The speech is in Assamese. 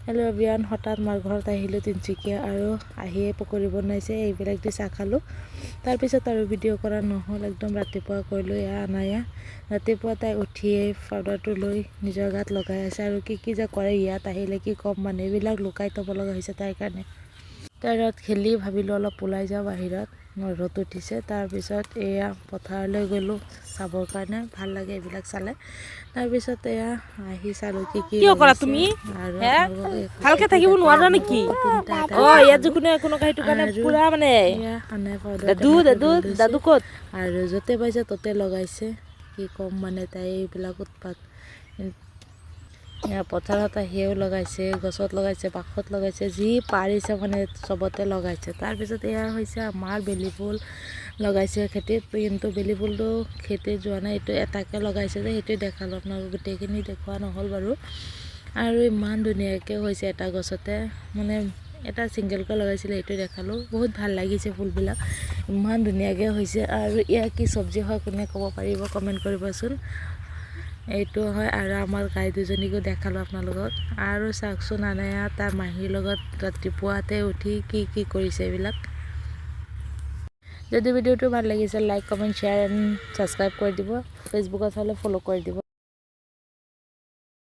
হেল্ল' এভৰিৱান, হঠাৎ মাৰ ঘৰত আহিলোঁ তিনিচুকীয়া আৰু আহিয়ে পকৰি বনাইছে, এইবিলাক দি চাহ খালোঁ। তাৰপিছত আৰু ভিডিঅ' কৰা নহ'ল। একদম ৰাতিপুৱা কৰিলোঁ। এয়া আনায়া, ৰাতিপুৱা তাই উঠিয়ে পাউডাৰটো লৈ নিজৰ গাত লগাই আছে আৰু কি কি যে কৰে ইয়াত আহিলে, কি ক'ম মানে, এইবিলাক লুকাই থ'ব লগা হৈছে তাইৰ কাৰণে। তাইৰ লগত খেলি ভাবিলোঁ অলপ ওলাই যাওঁ বাহিৰত, ৰ'দ উঠিছে। তাৰপিছত এয়া পথাৰলৈ গ'লোঁ চাবৰ কাৰণে, ভাল লাগে এইবিলাক চালে। তাৰপিছত এয়া আহি চালোঁ কি কি কিয় কৰা লগাইছে। তুমি? আৰু হে? আপোনালোকক এই ভালকে খেতি থাকিব দেখালোঁ, নোৱাৰা নেকি? তিনিটা এটা অ, ইয়াত দেখালোঁ। যে কোনে কোনো সেইটো কাৰণে আৰু পুৰা মানে এয়া আনাই পাউডাৰ দাদু টেমাটো দাদু লৈ লৈছে। দাদু ক'ত? আৰু য'তে পাইছে ত'তে লগাইছে। কি ক'ম মানে, তাই এইবিলাক উৎপাত। এয়া পথাৰত আহিও লগাইছে, গছত লগাইছে, বাসত লগাইছে, যি পাৰিছে মানে চবতে লগাইছে। তাৰপিছত এয়া হৈছে আমাৰ বেলি ফুল লগাইছে খেতিত, কিন্তু বেলি ফুলটো খেতিত যোৱা নাই। এইটো এটাকে লগাইছে যে সেইটোৱে দেখালোঁ আপোনালোক, গোটেইখিনি দেখুওৱা নহ'ল বাৰু। আৰু ইমান ধুনীয়াকৈ হৈছে এটা গছতে, মানে এটা ছিংগলকৈ লগাইছিলে, সেইটোৱে দেখালোঁ। বহুত ভাল লাগিছে, ফুলবিলাক ইমান ধুনীয়াকৈ হৈছে। আৰু ইয়াৰ কি চব্জি হয়, কোনে ক'ব পাৰিব, কমেণ্ট কৰিবচোন। এইটো হয়। আৰু আমাৰ গাই দুজনীকো দেখালোঁ আপোনালোকক। আৰু চাওকচোন, আনায়া তাৰ মাহীৰ লগত ৰাতিপুৱাতে উঠি কি কি কৰিছে এইবিলাক। যদি ভিডিঅ'টো ভাল লাগিছে, like, comment, share and subscribe কৰি দিব। ফেচবুকত হ'লে ফ'ল' কৰি দিব।